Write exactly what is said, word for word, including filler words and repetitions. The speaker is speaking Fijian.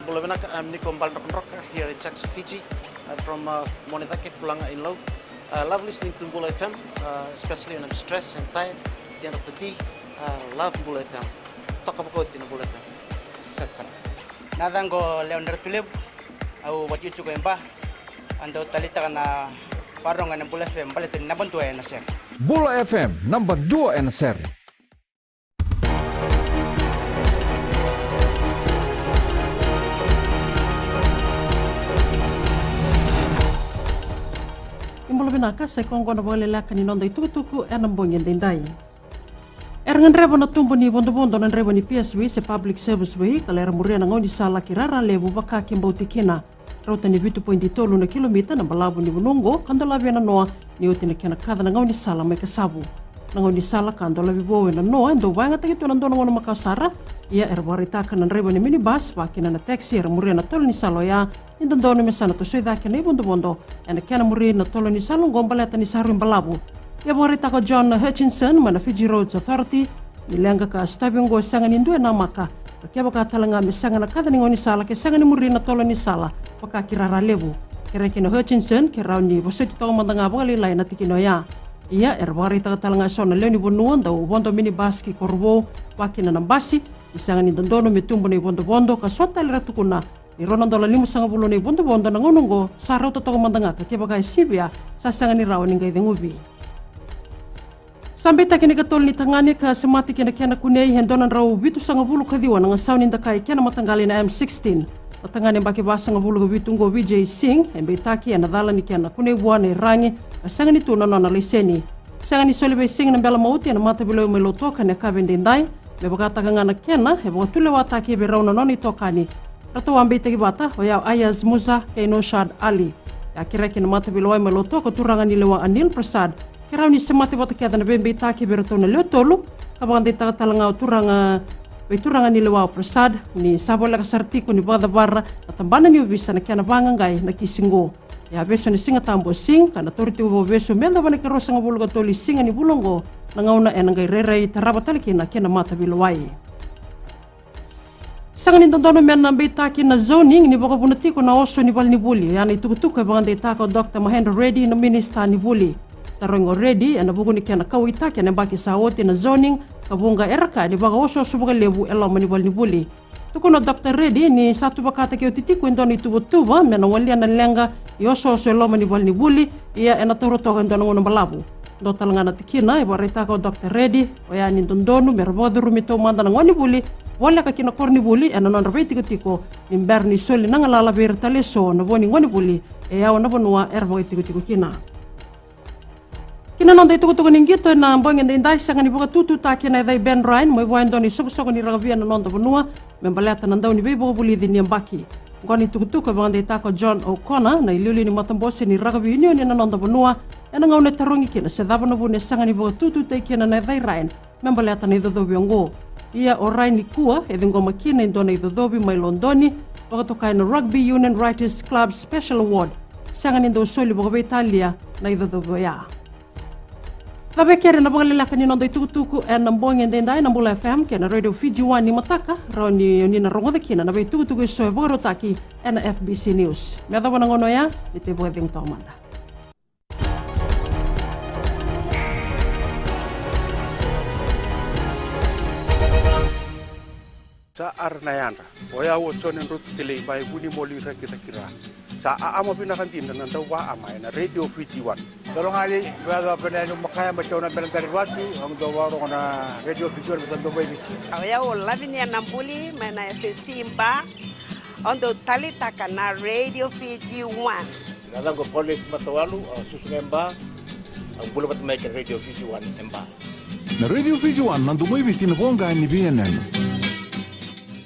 Bula vinaka, I'm Niko Baledrokadroka here in Jackson, Fiji. I'm from uh, Monecake, Fulaga in Lau. I love listening to Bula F M, uh, especially when I'm stressed and tired at the end of the day. I love Bula F M. Toka vakauti na Bula F M. Set sara. Na yacaqu o Lewa Dratulevu, au vakaitikotiko e Ba. Au dau taleitaka na vakarorogo ena Bula F M baleta ni naba dua ena sere. Bula F M, naba dua ena sere. Ni bula vinaka, sa i koya oqo na vakaleleka ni noda itukutuku ena bogi edaidai. Era gadreva na tubu ni vodovodo na draiva ni P S V se Public Service Vehicle era muria na gaunisala ki Raralevu vaka ki Bautikina. Rauta ni vitu poidi tolu na kilomita na balavu ni vanua oqo ka dolavi e nanoa ni oti na kena kaca na gaunisala mai Kasavu. Na gaunisala ka dolavi vou e nanoa e dau vakayagataki tu ena dua na gauna makawa sara. Ia era vakaraitaka na draiva ni minibus vakakina na taxi era muria na tolo ni sala oya ni dodonu me sa na tosoi cake na ivodovodo ena kena muri na tolo ni sala oqo baleta ni sa rui balavu. Ia vakaraitaka o John Hutchinson mai na Fiji Roads Authority ni leqa ka sotavi oqo e sega ni dua e namaka, ka kevaka tale ga me sega na kaca ni gaunisala ke sega ni muri na tolo ni sala vaka ki Raralevu. Kerea kina o Hutchinson ke rawa ni vosoti toka mada ga vakalailai na tikina oya. Ia era vakaraitaka tale ga eso na lewe ni vanua dau vodo minibus ki Korovou vakakina na basi ni sega ni dodonu me tubu na ivodovodo ka so tale era tukuna ni rua na dola limasagavulu na ivodovodo na gauna oqo sa rauta toka mada ga ka kevaka e sivia sa sega ni rawa ni qai ceguvi. Sa beitaki na ikatolu ni tagane ka semati ki na kena kunei e dua na drau vitusagavulu ka ciwa na gasau ni dakai kei na mataqali na M sixteen. Na tagane yabaki vasagavulu ka vitu oqo o Vijay Singh e beitaki ena cala ni kena kunei vua na iragi ka sega ni tu na nona laiseni. Sega ni soli vei Singh na bela mauti ena mataveilewai mai Lautoka ena yakavi edaidai, me vakataka ga na kena e vakatulewataki vei rau na nona itokani. Ratou a beitaki vata oya o Ayaz Musa kei Naushad Ali. E a kerei ki na mataveilewai mai Lautoka o turaga ni lewa Anil Prasad ke rawa ni semati vata kece na veibeitaki vei iratou na lewe tolu, ka vakadeitaka tale ga o turaga, vei turaga ni lewa o Prasad ni sa voleka sara tiko ni vakacavara na tabana ni ovisa na kena vaqaqai na kisi oqo. E a vesu ena Sigatabu o Singh ka na tauri tiko vakavesu me yacova na ikaruasagavulu ka tolu ni siga ni vula oqo na gauna ena qai rairai tarava tale kina ki na mataveilewai. Sega ni dodonu me na beitaki na zoning ni vakavuna tiko na oso ni valenivuli, oya na itukutuku e vakadeitaka o Doctor Mahendra Reddy na minisita ni vuli. Tarogi o Reddy ena vuku ni kena kauwaitaki ena yabaki sa oti na zoning ka vuqa era kaya ni vakaosooso vakalevu e loma ni valenivuli. Tukuna o Doctor Reddy ni sa tuvakataki oti tiko e dua na ituvatuva me na walia na leqa i osooso e loma ni valenivuli, ia ena taura toka e dua na gauna balavu. Dua tale ga na tikina e vakaraitaka o Doctor Reddy, oya ni dodonu me ra vakacurumi taumada na gonevuli voleka ki na koronivuli ena nodra veitikotiko ni bera ni soli na galala vei ira tale eso na vo ni gonevuli e yawa na vanua era vakaitikotiko kina. Ki na noda itukutuku ni qito ena bogi edaidai, sega ni vakatututaki na yaca i Ben Ryan mai vua e dua na isoqosoqo ni rakavi ena noda vanua me baleta na dau ni veivakavulici ni yabaki. Oqo na itukutuku e vakadeitaka o John O'Connor na iliuliu ni matabose ni rakavi unioni ena noda vanua ena gauna e tarogi kina se cava na vuna e sega ni vakatututaki kina na yaca i Ryan me baleta na icocovi oqo. Ia o Ryan nikua e ciqoma kina e dua na icocovi mai Lodoni, vakatokai na Rugby Union Writers Club Special Award. Sega ni dau soli vakaveitalia na icocovi oya. Cava e keri na vakaleleka ni noda itukutuku ena bogi edaidai na Bula F M kei na Radio Fiji One ni mataka, rawa ni o ni na rogoca kina na veitukutuku eso e vakarautaki ena F B C News. Me yacova na gauna oya, ni tei vakacegu toka mada. Sa ara na yadra. O yau o Jone Drotu Kelei mai Vunimoli, Rakiraki, Ra. Sa aama vinaka dina na dau vaama ena Radio Fiji One. Dolo gali, vea dau penai nu makaya mai tauna bela dari vatu, au dau varogo na Radio Fiji One, vesa dau mai Viti. O yau o Lavinia Nabuli mai na F S C Ba, au dau talitaka na Radio Fiji One. Na yacaqu o Paulesi Matawalu, au susu ga e Ba, au bula vata mai kei na Radio Fiji One e Ba. Na Radio Fiji One, na domo i Viti, na voqa ni veiyanuyanu.